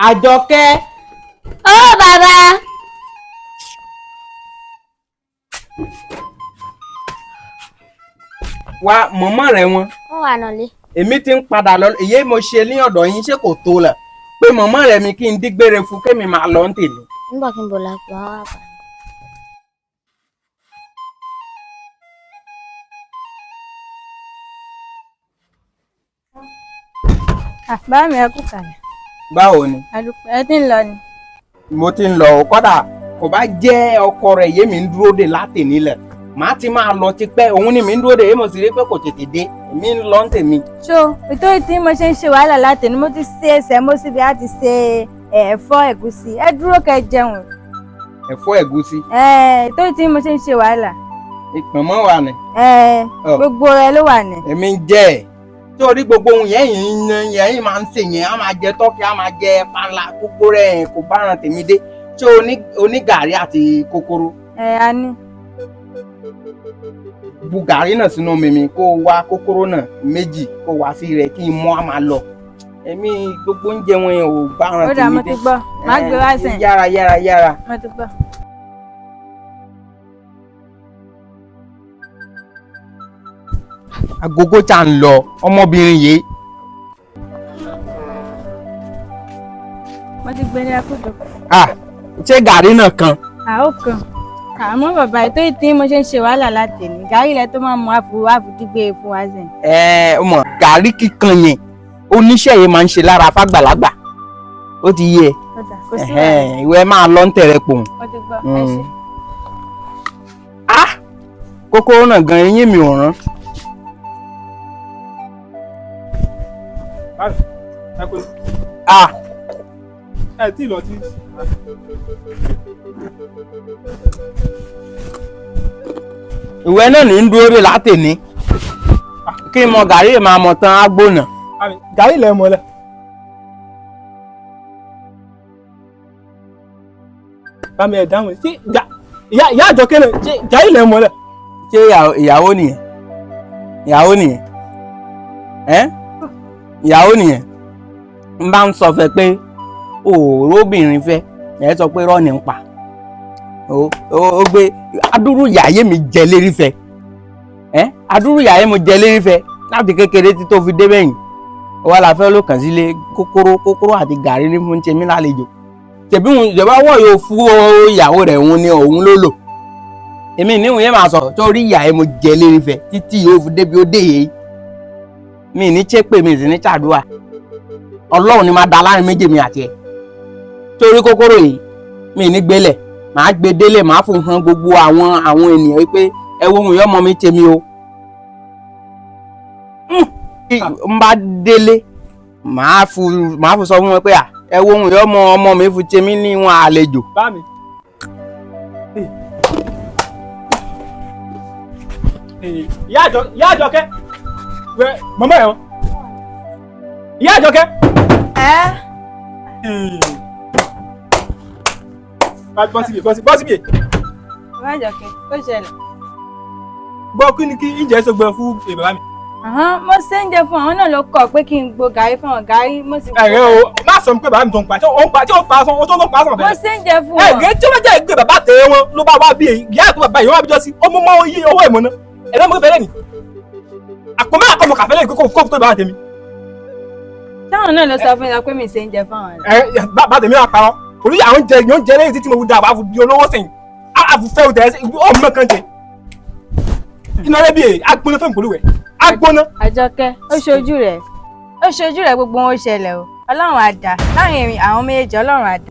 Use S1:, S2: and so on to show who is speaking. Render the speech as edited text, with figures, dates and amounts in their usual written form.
S1: Àjọkẹ́.
S2: Ó bàbá.
S1: Wá mọ̀mọ́ rẹ̀ wọn.
S2: Wọ́n wà nọ̀lé.
S1: Èmi ti ń padà lọ, èyí mo ṣe ní ọ̀dọ̀ yín ṣé kò tó lẹ̀ pé mọ̀mọ́ rẹ̀ mi kí n dígbére fún kémi máa lọ ń tèmi.
S2: Nígbà kí n bò lápò wá wà pa.
S3: Bá mi ẹ kú kàlẹ̀.
S1: Báwo ni?
S3: Àdùpẹ́ ẹ ti ń lọ ni.
S1: Mo ti ń lọ ò, kọ́dà kò bá jẹ́ ọkọ rẹ̀ yé mi ń dúró dè láti nílẹ̀ màá ti máa lọ tipẹ́, òun ni mi ń dúró dè, èmi ò sì rí pé kò tètè dé, èmi ń lọ ń tèmi.
S3: Ṣó ìtòrí tí mo ṣe ń ṣe wàhálà láti ní mo ti ṣe ẹsẹ̀ mo síbi á ti ṣe ẹ̀fọ́ ẹ̀gúsí, ẹ dúró kẹ́ jẹun.
S1: Ẹ̀fọ́ ẹ̀gúsí.
S3: Ìtòrí tí mo ṣe ń ṣe wàhálà.
S1: Ìpọ̀nmọ́ wà ní.
S3: Gbogbo rẹ ló wà ní.
S1: Èmi ń jẹ́ ẹ̀ torí gbogbo ohun yẹn yìí máa ń sè yẹn, á máa jẹ tọ́kì, á máa jẹ panla, gbogbo rẹ̀ kò bá ràn tèmi dé. Ṣé o ní gàrí àti kókóró?
S3: Ẹ a ní.
S1: Bu gàrí náà sínú omi mi, kó wá kókóró náà méjì kó wá sí rẹ̀ kí n mọ́ á máa lọ. Èmi gbogbo oúnjẹ wọn yẹn ò bá ràn
S3: Ó dà,
S1: tèmi
S3: mo
S1: dé.
S3: ti gbọ́, má gbé wá sẹ́yìn.
S1: Yára yára yára.
S3: Mo ti gbọ́.
S1: Agogo tá ń lọ ọmọbìnrin yìí.
S3: Mo ti gbé ní akójọ.
S1: Ah, ṣé gàrí náà kan?
S3: Àó kan. Àmọ́ bàbá, ètò ìtí mo ṣe ń ṣe wàhálà láti ní gàrí ilẹ̀ tó máa mú àfùdígbé fún wa sẹ́yìn.
S1: Ẹ mọ̀ gàrí kíkan yẹn oníṣẹ́ yẹn máa ń ṣe lára fàgbàlagbà, ó ti yé ẹ.
S3: Ó dà, kò sí wàhálà.
S1: Ìwé máa lọ ń tẹ̀rẹ̀ pò.
S3: Mo ti gbọ́, ẹ ṣé.
S1: Ah, kókóró náà gan eyín mi ò rán.
S4: Ẹ kò
S1: Ah,
S4: ẹ tí ì lọ tí.
S1: Ìwé náà ní ń dúró rè látẹ̀ní kí n mọ gàrí máa mọ tán á gbóná.
S4: Gàrí ilẹ̀ mọ́lẹ̀. Bámi ẹ̀ dáhùn ṣé ìyá Àjọkẹ́ náà ṣé gàrí ilẹ̀ mọ́lẹ̀.
S1: Ṣé ìyàwó nìyẹn? Ìyàwó nìyẹn? Ẹ́ ìyàwó nìyẹn? N bá ń sọ fẹ́ pé òróbìnrin fẹ́ ẹ sọ pé rọ́ọ̀nì ń pa ó gbé adúrú yàyé mi jẹ lérí fẹ́ ẹ, adúrú yàyé mi jẹ lérí fẹ́ láti kékeré tí tó fi dé bẹ́yìn wà láfẹ́ ló kàn sílé kókóró kókóró àti gàrí ní fún tèmi lálejò tẹ̀bí òun ìjọba wọ̀ yóò fún ìyàwó rẹ̀, òun ni òun ló lò èmi níhùn yẹn máa sọ torí ìyá ẹ mo jẹ lérí fẹ́ títí yóò fi débi ó dé yìí. Mi ní chépè, mi sì ní ṣàdúrà, Ọlọ́run ni máa da láàrin méjì mi àti ẹ. Torí kókóró yìí mi ní gbélẹ̀, màá gbé délé, màá fún hàn gbogbo àwọn ènìyàn wípé ẹ wo ohun ìyọ́mọ mi tèmi o. N bá délé màá fún sọ fún wọn pé à ẹ wo ohun ìyọ́mọ ọmọ mi fún tèmi ní wọn àlejò.
S4: Bá mi. Ìyá Àjọkẹ́ wẹ mọ́mọ́ ẹ̀ wọ́n. Ìyá Àjọkẹ́.
S3: Ẹ.
S4: Bọ́ síbi, bọ́ síbi, bọ́ síbi.
S3: Bàbá Àjọkẹ́, kó ṣẹlẹ̀.
S4: Gbọ́ kí ni kí ìjẹ́ sọgbọ́n fún bàbá mi.
S3: Mo ṣe ń jẹ fún àwọn náà ló kọ pé kí n gbo gàrí fún wọn, gàrí mo sì.
S4: Ẹ̀rẹ́ o, má sọ pé bàbá mi tó ń pa, tí ó ń pa, tí ó ń pa sọ, ó tó ń pa sọ
S3: Mo
S4: bẹ́ẹ̀.
S3: ṣe ń jẹ fún
S4: Ẹ
S3: wọn.
S4: gẹ́ tí ó bá jẹ́ ìgbé bàbá tẹ̀ wọn ló bá wá bí èyí, ìyá àkó bàbá yìí wọ́n wá bí jọ sí, ó mú mọ́ iye owó ìmọ̀ náà. Ẹ̀rọ mo fẹ́lẹ́ ni. Àpò mẹ́ta kọ́ mo kà fẹ́lẹ́ kó tó bàbá tèmi.
S3: Táwọn náà ló sọ fún mi pé mi ṣe ń jẹ fún àwọn.
S4: Ẹ bàbá tèmi wà parọ́. Olú àwọn jẹ yóò jẹ lẹ́yìn títí mo da àbá di olówó sẹ́yìn. Àfufẹ́ òtẹ̀ ẹ̀ ọmọ kan jẹ. Iná rẹ̀ bí èyí, agbóná fẹ́ mi pẹ̀lú rẹ̀. Agbóná.
S3: Àjọkẹ́, ó ṣojú rẹ̀, ó ṣojú rẹ̀, gbogbo wọn ó ṣẹlẹ̀ o. Ọlọ́run àdá láàrin àwọn méjèèjì, Ọlọ́run àdá.